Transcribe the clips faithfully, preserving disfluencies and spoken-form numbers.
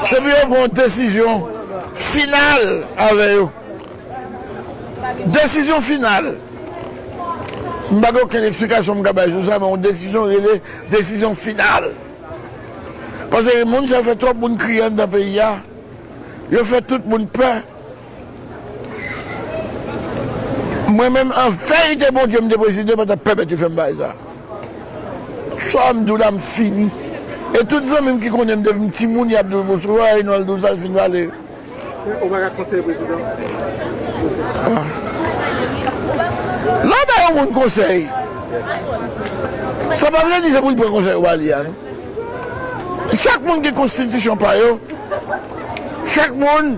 Se pou yo pran yon desizyon final avè yo. Desizyon final. M pa gen okenn eksplikasyon m ka bay sou sa, men yon desizyon rele desizyon final. Paske moun sa fè twòp moun kriye anndan peyi a. Yo fè tout moun pè. Mwen menm, an verite, Bondye m te prezide, pa t ap pèmèt yo fè m bagay sa. Sa m di w la, m fini. E tout zanmi m ki konnen m depi m timoun, y ap di w, "Bon, sou Renold, ou sa l fin pale." Men ou pa ka konseye prezidan? Lè w bay yon moun konsèy, sa pa vle di se pou l pran konsèy ou ba li a, non. Chak moun gen konstitisyon pa yo. Chak moun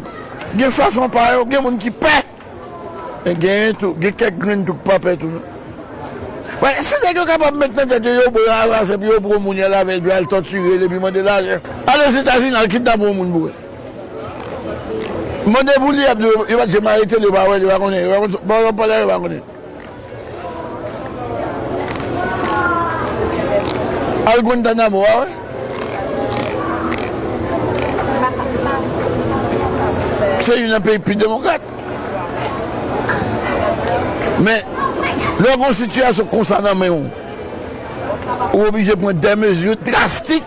gen fason pa yo. Gen moun ki pè. Men genyen tou, gen kèk grenn tou k pa pè tou, non. Wè, si nèg yo kapab met nan tèt yo, yo bra avè, epi yo pran moun y al avè l, epi al tòtire l, epi mande lajan. Al Ozetazini, al kidnape yon moun pou wè. Mande pou li, y ap di yo, yo pa t janm arete l, yo pa wè l, yo pa konnen, yo pa konn, bon, yo pa konnen. Al Guantanamo a, wi. Se youn nan peyi pi demokrat. Men, lè w gen yon sitiyasyon konsa nan men w, ou oblije pran de mezi drastik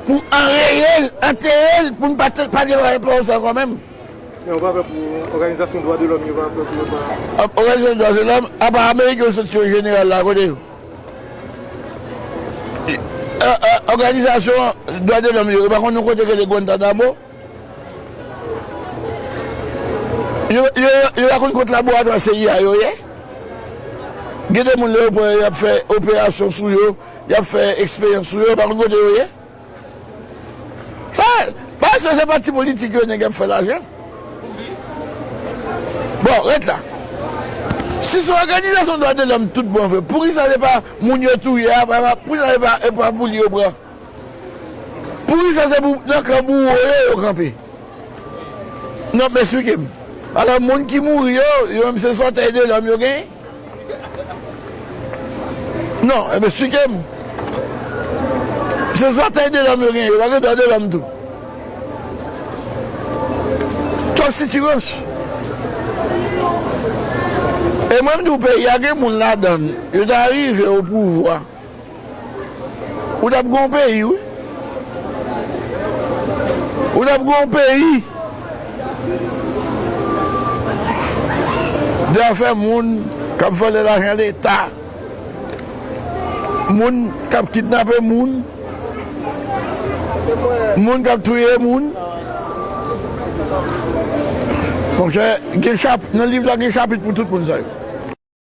pou anreye l, antere l, pou n pa t-, pa devwale pawòl sa ankò menm. Men ou pa pè pou òganizasyon dwa de lòm yo pa pè pou yo pa. Òganizasyon dwa de lòm, apa Ameriken yo soti yo jeneral la, kote yo? È, è, òganizasyon dwa de lòm yo, yo pa konn yon kote rele Guantanamo? Yo, yo, yo pa konn kot laboratwa C I A yo ye? Gen de moun lè yo pran yo, y ap fè operasyon sou yo, y ap fè eksperyans sou yo, yo pa konn kote yo ye? Sa, paske se pati politik yo nèg ap fè lajan. Bon, ret la. Si se òganizasyon dwa de lòm tout bon vre, poukisa se pa moun yo touye a, pa, pa, poukisa se pa, e pa pou li yo pran? Poukisa se pou nan kan bouwo yo, yo kanpe? Non, men esplike m. Alò, moun ki mouri yo, yo menm se sòtèy de lòm yo genyen? Non, e ben, esplike m. Se sòtèy de lòm yo genyen, yo pa gen dwa de lòm tou. Twòp sitirans. E mwen, m di w, peyi a gen moun ladan l, yo ta rive o pouvwa. Ou t ap gen yon peyi, wi. Ou t ap gen yon peyi. De afè moun k ap vòlè lajan Leta. Moun k ap kidnape moun. Moun k ap touye moun. Monchè, gen chap-, nan liv la, gen chapit pou tout moun sa yo.